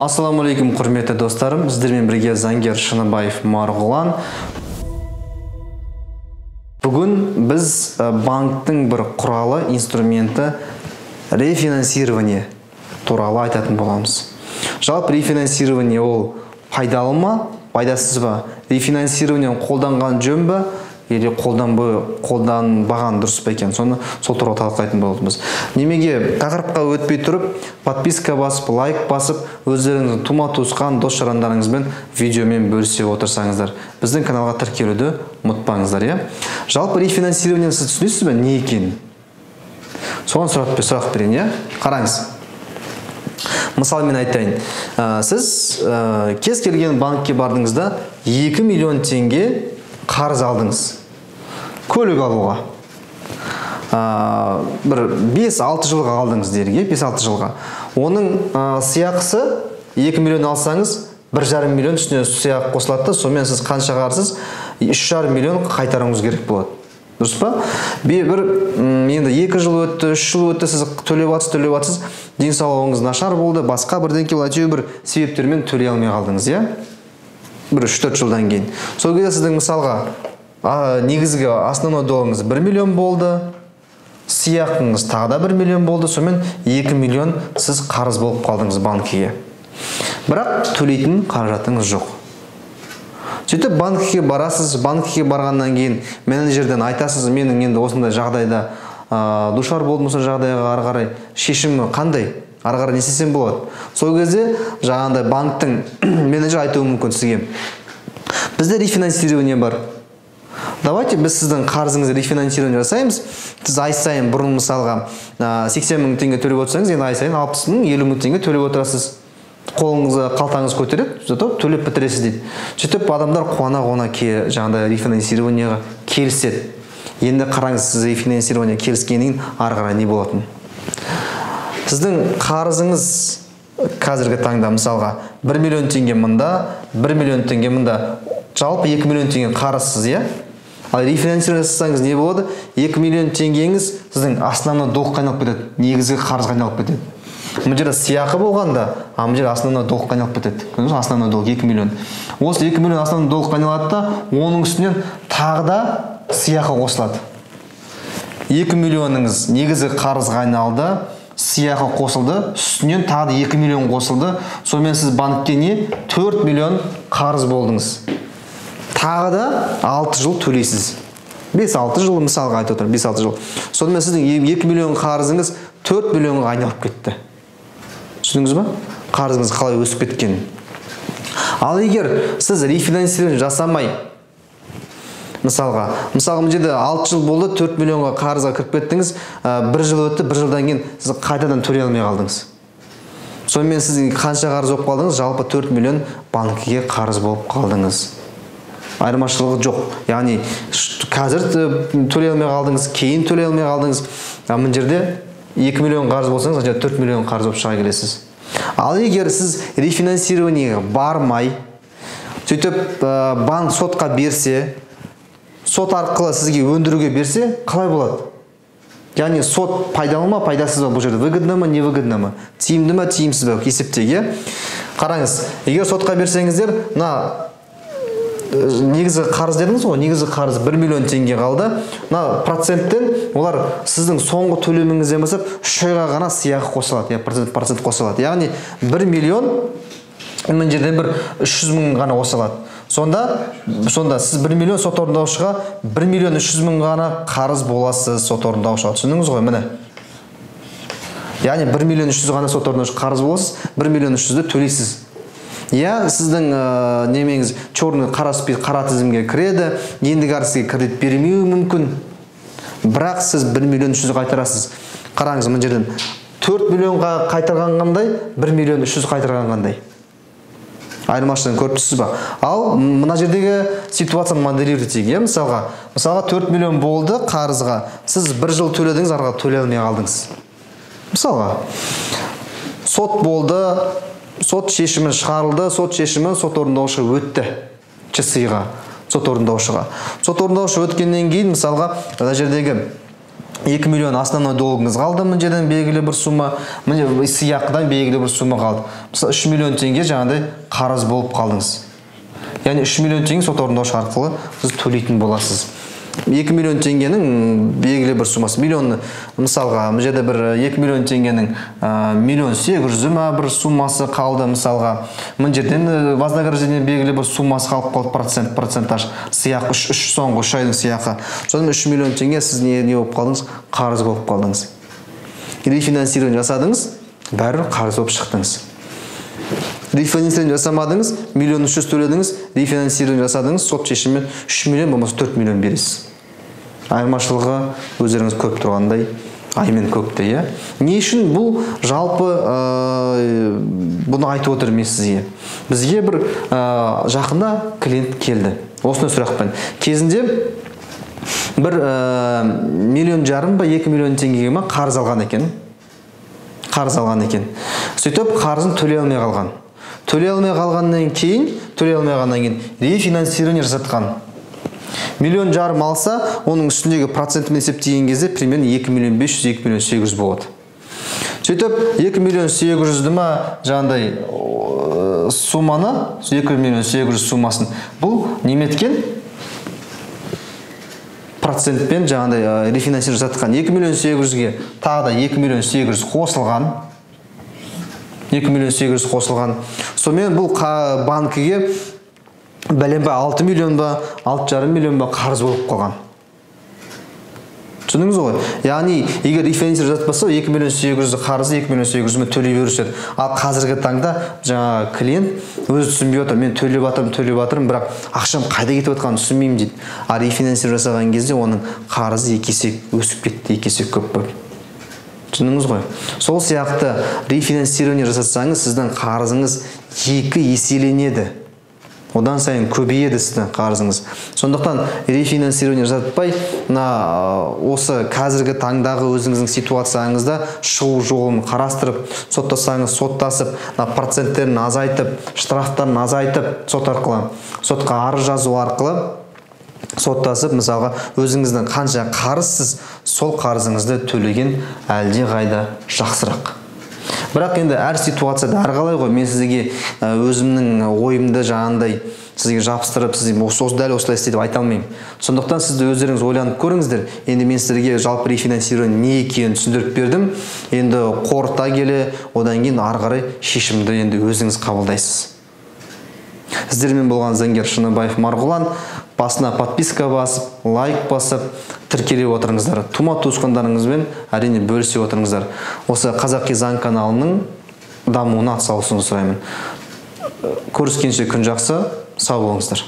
Ассаламу алейкум, құрметті достарым! Сіздермен бірге заңгер Шыныбаев Марғұлан. Бүгін біз банктің бір құралы, инструменті, рефинансирование туралы айтатын боламыз. Жалпы, рефинансирование ол пайдалы ма, пайдасыз ба? Рефинансирование қолданған жөн ба или қолданбаған дұрыс па екен, соны, сол туралы талқылайтын боламыз. Немеге тақырыпқа өтпей тұрып, подписка басып, лайк басып, өздеріңіздің тума туысқан дос жарандарыңызбен видеомен бөлісе отырсаңыздар, біздің каналға тіркелуді ұмытпаңыздар. Иә, жалпы, рефинансирование сіз түсінесіз бе не екенін? Соған сұрақ берейін. Иә, қараңыз, мысалы, мен айтайын. Сіз кез келген банкке бардыңыз да, 2 миллион теңге қарыз алдыңыз көлік алуға. Бір 5-6 жылға алдыңыз делік, иә, 5-6 жылға. Оның сыйақысы, 2 миллион алсаңыз, 1,5 миллион үстіне сыйақы қосылады да, сонымен сіз қанша қарызсыз? 3,5 миллион қайтаруыңыз керек болады, дұрыс па? Бір енді 2 жыл өтті, 3 жыл өтті, сіз төлеп жатсыз, төлеп жатсыз, денсаулығыңыз нашар болды, басқа бірдеңке болды, әйтеуір бір себептермен төлей алмай қалдыңыз, иә, бір 3-4 жылдан кейін. Сол кезде сіздің, мысалға, негізгі основной долгыңыз 1 миллион болды, сыйақыңыз тағы да 1 миллион болды, сонымен 2 миллион сіз қарыз болып қалдыңыз банкіге. Бірақ төлейтін қаражатыңыз жоқ. Сөйтіп банкке барасыз. Банкке барғаннан кейін менеджерден айтасыз: «Менің енді осындай жағдайда душар болдым, осы жағдайға ары қарай шешімі қандай, ары қарай не істесем болады?» Сол кезде жаңағындай банктің менеджері айтуы мүмкін сізге: «Бізде рефинансирование бар, давайте біз сіздің қарызыңызды рефинансирование жасаймыз. Сіз ай сайын бұрын, мысалға, 80 мың теңге төлеп отырсаңыз, енді ай сайын 60 мың, 50 мың теңге төлеп отырасыз. Қолыңызды, қалтаңыз көтереді, зато төлеп бітіресіз», — дейді. Сөйтіп адамдар қуана қуана жаңағыдай рефинансированияға келіседі. Енді қараңыз, сіз рефинансирование келіскеннен кейін ары қарай не болатынын. Сіздің қарызыңыз қазіргі таңда, мысалға, 1 миллион теңге мында, 1 миллион теңге мында, жалпы 2 миллион теңге қарызсыз, иә. Ал рефинансирование жасасаңыз, не болады? 2 миллион теңгеңіз сіздің основной долгқа айналып кетеді, негізгі қарызға айналып кетеді. Мына жерде сыйақы болғанда, а мына жерде основной долгқа айналып кетеді. Көрдіңіз ба? Основной долг 2 миллион. Осы 2 миллион основной долгқа айналады да, оның үстінен тағы да сыйақы қосылады. 2 миллионыңыз негізгі қарызға айналды, сыйақы қосылды, үстінен тағы да 2 миллион қосылды. Сонымен сіз банкке не 4 миллион қарыз болдыңыз. Тағы да 6 жыл төлейсіз, 5-6 жыл, мысалға айтып отырмын, 5-6 жыл. Сонымен сіздің 2 миллион қарызыңыз 4 миллионға айналып кетті. Түсіндіңіз ба қарызыңыз қалай өсіп кеткенін? Ал егер сіз рефинансирование жасамай, мысалға, мына жерде 6 жыл болды, 4 миллионға қарызға кіріп кеттіңіз, бір жыл өтті, бір жылдан кейін сіз қайтадан төлей алмай қалдыңыз. Сонымен сіз қанша қарыз болып қалдыңыз? Жалпы 4 миллион банкіге қарыз болып қалдыңыз. Айырмашылығы жоқ. Яғни қазір төлей алмай қалдыңыз, кейін төлей алмай қалдыңыз. А мына жерде 2 миллион қарыз болсаңыз, мына жерде 4 миллион қарыз болып шыға келесіз. Ал егер сіз рефинансированиеге бармай, сөйтіп банк сотқа берсе, сот арқылы сізге өндіруге берсе, қалай болады? Яғни сот пайдалы ма, пайдасыз ба бұл жерде? Выгодно ма, невыгодно ма, тиімді ма, тиімсіз ба, есептейік, иә. Қараңыз, егер сотқа берсеңіздер, мына негізгі қарыз дедіңіз ғой, негізгі қарыз 1 миллион теңге қалды. Мына проценттен олар сіздің соңғы төлеміңізден бастап 3 айға ғана сыйақы қосылады, иә, процент қосылады. Яғни 1 миллион, мына жерден бір 300 мың ғана қосылады. Сонда сіз 1 миллион сот орындаушыға 1 миллион 300 мың ғана қарыз боласыз сот орындаушыға. Түсіндіңіз ғой, міне. Яғни 1 миллион 300 ғана сот орындаушы қарыз боласыз, 1 миллион 300-ді төлейсіз. Иә, сіздің немеңіз черный, қара список, қара тізімге кіреді, ендігәрі сізге кредит бермеуі мүмкін. Бірақ сіз 1 миллион 300 қайтарасыз. Қараңыз, мына жерден 4 миллионға қайтарған қандай, 1 миллион 300 қайтарған қандай? Айырмашылығын көріп тұрсыз ба? Ал мына жердегі ситуацияны моделировать етейік, иә, мысалға, 4 миллион болды қарызға. Сіз бір жыл төледіңіз, ары қарай төлей алмай қалдыңыз. Мысалға, сот болды, сот шешімі шығарылды, сот шешімі сот орындаушы өтті ЧСИ-ға, сот орындаушыға. Сот орындаушы өткеннен кейін, мысалға, мына жердегі 2 миллион основной долгыңыз қалды, мына жерден белгілі бір сумма, міне сыйақыдан белгілі бір сумма қалды. Мысалы 3 миллион теңге жаңағыдай қарыз болып қалдыңыз. Яғни 3 миллион теңге сот орындаушы арқылы сіз төлейтін боласыз. 2 миллион теңгенің белгілі бір суммасы, миллион, мысалға, мына жерде бір 2 миллион теңгенің 1 800 000 ма бір суммасы қалды, мысалға. Мына жерден вознаграждение белгілі бір суммасы қалып қалды, процентаж, сыйақы, соңғы 3 айдың сыйақы. Содан 3 миллион теңге сіз не болып қалдыңыз? Қарыз болып қалдыңыз. Рефинансирование жасадыңыз, бәрібір қарыз болып шықтыңыз. Рефинансирование жасамадыңыз, 1 300 000 төледіңіз, рефинансирование жасадыңыз, сот шешімімен 3 миллион болмаса 4 миллион бересіз. Айырмашылығы өздеріңіз көріп тұрғандай ай мен көкте, иә? Не үшін бұл жалпы бұны айтып отырмын мен сізге? Бізге бір жақында клиент келді. Осындай сұрақпен. Кезінде бір 1,5 миллион ба 2 миллион теңгеге ма қарыз алған екен. Қарыз алған екен. Сөйтіп қарызын төлей алмай қалған. Төлей алмай қалғаннан кейін, рефинансирование жасатқан. 1,5 миллион алса, оның үстіндегі процентімен есептеген кезде примерно 2 500 000, 2 800 000 болады. Сөйтіп 2 800 000 ма жаңағыдай сумманы, 2 800 000 суммасын бұл неметкен процентпен жаңағыдай рефинансирование жасатқан. 2 800 000-ге тағы да 2 800 000 қосылған. 2 800 000 қосылған. Сонымен бұл банкіге бәлем ба 6 миллион ба, 6,5 миллион ба қарыз болып қалған. Түсіндіңіз ғой? Яғни, егер рефинансирование жасатпаса, 2 800 000 қарызы 2 800 000 төлей беруші еді. Ал қазіргі таңда жаңа клиент өзі түсінбей отыр, мен төлеп жатырмын, төлеп жатырмын, бірақ ақшам қайда кетіп жатқанын түсінбеймін дейді. Ал рефинансирование жасаған кезде оның қарызы 2 есе өсіп кетті, 2 есе көп болып. Түсіндіңіз ғой? Сол сияқты рефинансирование жасатсаңыз, сіздің қарызыңыз 2 еселенеді. Одан сайын көбейеді сіздің қарызыңыз. Сондықтан рефинансирование жасатпай, мына осы қазіргі таңдағы өзіңіздің ситуацияңызда шығу жолын қарастырып, соттасаңыз соттасып, мына проценттерін азайтып, штрафтарын азайтып, сот арқылы, сотқа арыз жазу арқылы соттасып, мысалға, өзіңіздің қанша қарызсыз, сол қарызыңызды төлеген әлде қайда жақсырақ. Бірақ енді әр ситуацияда әрқалай ғой. Мен сізге өзімнің ойымды жаңағындай сізге жабыстырып, сізге осы дәл осылай істе деп айта алмаймын. Сондықтан сізді өздеріңіз ойланып көріңіздер. Енді мен сіздерге жалпы рефинансирование не екенін түсіндіріп бердім. Енді қорыта келе, одан кейін ары қарай шешімді енді өзіңіз қабылдайсыз. Сіздермен болған заңгер Шыныбаев Марғұлан. Басына подписка басып, лайк басып, тіркеле отырыңыздар. Тума туысқандарыңызбен әрине бөлісе отырыңыздар. Осы Қазақи заң каналының дамуына атсалысуыңызды сұраймын. Көріскенше күн жақсы, сау болыңыздар.